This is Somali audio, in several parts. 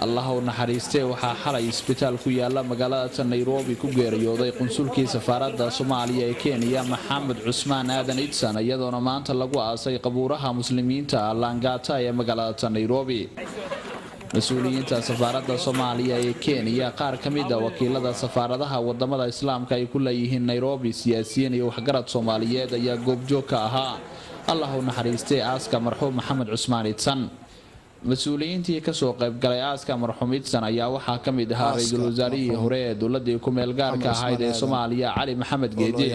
Allah u naxariistee, waxaa xalay isbitaal ku yaala magaalada Nairobi ku geeriyooday qunsulkii safaaradda Soomaaliya ee Kenya, Maxamed Cusmaan Aadan Idsan, iyadoona maanta lagu aasay qabuuraha Muslimiinta Langata ee magaalada Nairobi. Mas-uuliyiinta safaaradda Soomaaliya ee Kenya, qaar ka mid a wakiilada safaaradaha wadamada Islaamka ay ku leeyihiin Nairobi, siyaasiyiin iyo waxgarad Soomaaliyeed ayaa goobjoog ka ahaa, Allah u naxariistay, aaska marxuum Maxamed Cusmaan Idsan. Mas-uuliyiintii kasoo qaybgalay aaska marxuum Idsan ayaa waxaa ka mid ahaa ra-iisul wasaarihii hore ee dowladii ku-meel gaarka ahayd ee Soomaaliya, Cali Maxamed Geedi,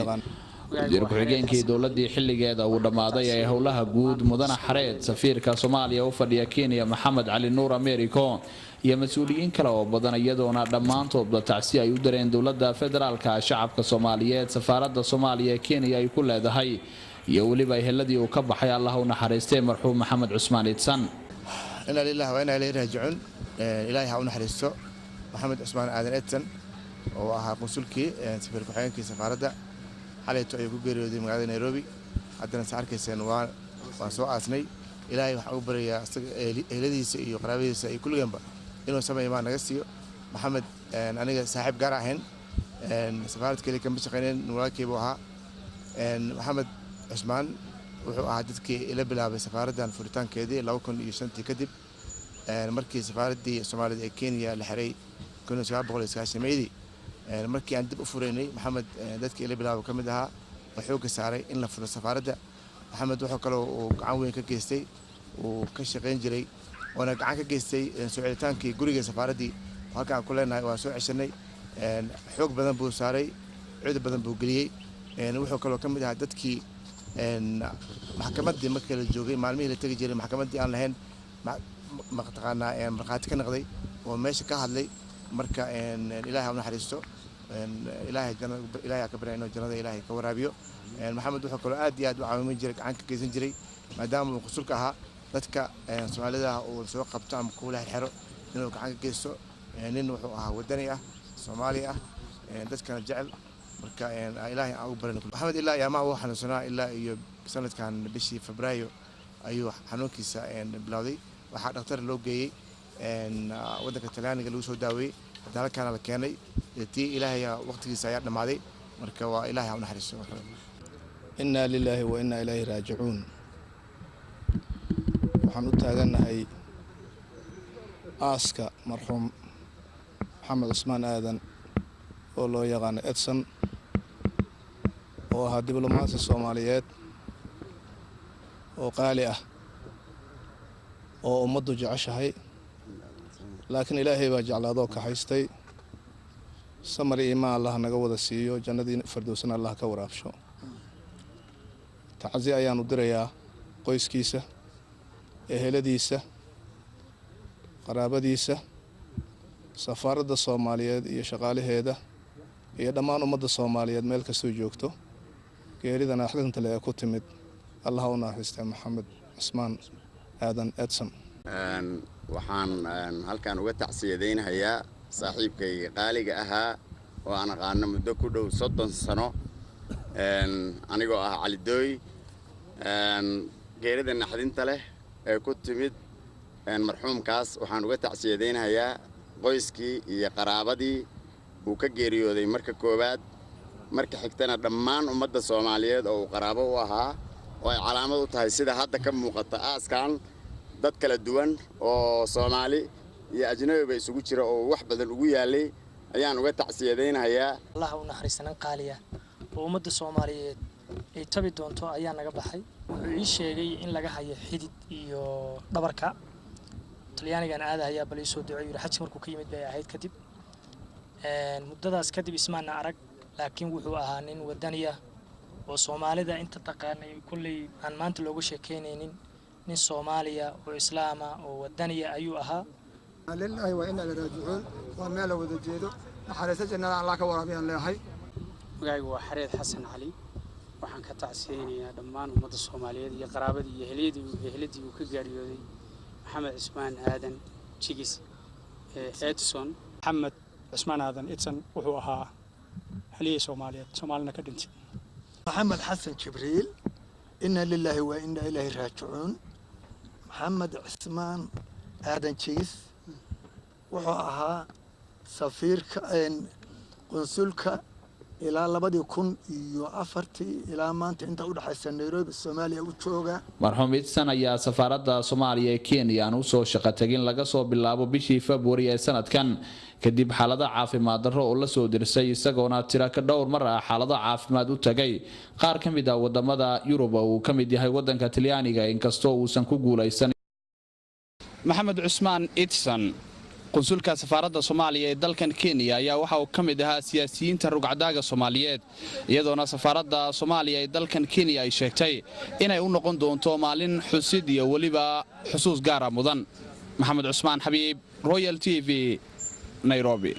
wasiir ku-xigeenkii dowladii xiligeeda uu dhammaaday ee howlaha guud, Mudane Xareed, safiirka Soomaaliya u fadhiya Kenya, Maxamed Cali Nuur Americo, iyo mas-uuliyiin kale oo badan, iyadoona dhammaantoodba tacsi ay u dareen dowladda federaalka, shacabka Soomaaliyeed, safaaradda Soomaaliya ee Kenya ay ku leedahay iyo weliba eheladii uu ka baxay, Allah u naxariistay, marxuum Maxamed Cusmaan Idsan. Inaa lillahi wa inaa ilayhi raajicuun. Ilaahay ha u naxariisto Maxamed Cusmaan Aadan Edson, oo ahaa qunsulkii, safiir ku-xigeenkii safaaradda. Xalayto ayuu ku geeriyooday magaalada Nairobi. Haddana sa arkayseen waan soo aasnay. Ilaahay waxaan ugu baryayaa isaga, eheladiisa iyo qaraabadiisa iyo kulligeenba inuu samir imaan naga siiyo. Maxamed aniga saaxiib gaar ahayn, safaarad keliya kama shaqeyneyn, walaalkii buu ahaa. Maxamed Cusmaan wuxuu ahaa dadkii ila bilaabay safaaraddan furitaankeedii 2005-tii, kadib markii safaaraddii Soomaalida ee Kenya la xiray 1990-meydii. Markii aan dib u furaynay, Maxamed dadkii ila bilaabay ka mid ahaa oo xoogga saaray in la furo safaaradda. Maxamed wuxuu kaloo uu gacan weyn ka geystay, uu ka shaqayn jiray oona gacan ka geystay soo celitaankii guriga safaaraddii. Halka aan ku leenahay waa soo ceshanay. Xoog badan buu saaray, cud badan buu geliyey. Wuxuu kaloo ka mid ahaa dadkii maxkamaddii markii la joogay, maalmihii la tegi jiray maxkamaddii aan lahayn, mataqaanaa, markhaati ka noqday oo meesha ka hadlay. Marka Ilaahay ha u naxariisto. Ilaahay Ilaahay ka barya inuu jannada Ilaahay ka waraabiyo. Maxamed wuxuu kaloo aad iyo aad u caawimin jiray, gacan ka geysan jiray, maadaama uu qunsulka ahaa, dadka Soomaalida uu soo qabto ama kuula xirxiro inuu gacan ka geysto. Nin wuxuu ahaa wadani ah, Soomaali ah, dadkana jecel. Marka Ilaahay aan ugu barin. Maxamed ilaa ayaamaha uu xanuunsanaa, ilaa iyo sanadkan bishii Febraayo ayuu xanuunkiisa bilowday. Waxaa dhakhtar loo geeyey waddanka Talyaaniga, lagu soo daaweeyey, haddana halkaana la keenay. Tii Ilaahay waqtigiisa ayaa dhammaaday. Marka waa Ilaahay ha u naxariisto. Innaa lilaahi wa innaa ilayhi raajicuun. Waxaan u taagannahay aaska marxuum Maxamed Cusmaan Aadan, oo loo yaqaano Edson, oo ahaa diblomaasi Soomaaliyeed oo qaali ah oo ummaddu jeceshahay, laakiin Ilaahay baa jeclaadoo kaxaystay. Samar iimaan Allah naga wada siiyo, jannadii fardowsana Allah ka waraabsho. Tacsi ayaanu dirayaa qoyskiisa, eheladiisa, qaraabadiisa, safaaradda Soomaaliyeed iyo shaqaalaheeda iyo dhammaan ummadda Soomaaliyeed meel kastoo joogto. Geerida naxdinta le ee ku timid, Allah u naxariistay Maxamed Cusmaan Aadan Edson. Waxaan halkan uga tacsiyadaynhayaa saaxiibkayga qaaliga ahaa oo aan aqaano muddo ku dhow 30 sano, anigoo ah Cali Dooy, geerida naxdinta leh ee ku timid marxuumkaas. Waxaan uga tacsiyadaynhayaa qoyskii iyo qaraabadii uu ka geeriyooday marka koowaad, marka xigtana dhammaan ummadda Soomaaliyeed oo uu qaraabo u ahaa, oo ay calaamad u tahay sida hadda ka muuqata aaskan dad kala duwan oo Soomaali iyo ajnabiba isugu jira oo wax badan ugu yaalay ayaan uga tacsiyadaynayaa. Allah u naxariisanan. Qaaliya oo ummadda Soomaaliyeed ay tabi doonto ayaa naga baxay. Wuxuu ii sheegay in laga hayo xidid iyo dhabarka. Talyaanigan aadahayaa, bal iisoo duco, yiri. Xajka markuu ka yimid bay ahayd. Kadib muddadaas kadib ismaana arag, laakiin wuxuu ahaa nin wadaniya oo Soomaalida inta taqaanay kulley aan maanta looga sheekeynaynin. Nin Soomaaliya oo Islaama oo wadaniya ayuu ahaa. Lilaahi wa inaa raajicuun. Waa meel la wada jeedo. Naxariista jannada Allah ka waraabiyaan leeyahay. Magacaygu waa Xareed Xasan Cali. Waxaan ka tacsiyeynayaa dhammaan ummadda Soomaaliyeed iyo qaraabadii iyo eheladii uu ka geeriyooday Maxamed Cismaan Aadan Jigis, Edson. Maxamed Cismaan Aadan Edson wuxuu ahaa haliyey Soomaaliyeed, Soomaalina ka dhintay. Maxamed Xasan Jibriil. Inna lilaahi wa inna ilayhi raajicuun. Maxamed Cismaan Aadan Jigis. Wuxuu ahaa safiirka, qunsulka ilaa 2004-tii ilaa maanta inta udhexaysa Nairobi, Soomaaliya u jooga. Marxuum Idsan ayaa safaaradda Soomaaliya ee Kenya aan usoo shaqo tagin laga soo bilaabo bishii Februari ee sanadkan, kadib xaalado caafimaad darro oo lasoo dirsay, isagoona tira ka dhowr mar ah xaalado caafimaad u tagay qaar ka mid ah wadamada Yurub oo uu ka mid yahay wadanka Talyaaniga, inkastoo uusan ku guulaysan. Maxamed Cusmaan Idsan, qunsulka safaaradda Soomaaliya ee dalkan Kenya, ayaa waxa uu ka mid ahaa siyaasiyiinta rugcadaaga Soomaaliyeed, iyadoona safaaradda Soomaaliya ee dalkan Kenya ay sheegtay inay u noqon doonto maalin xusid iyo weliba xusuus gaara mudan. Maxamed Cusmaan Xabiib, Royal TV, Nairobi.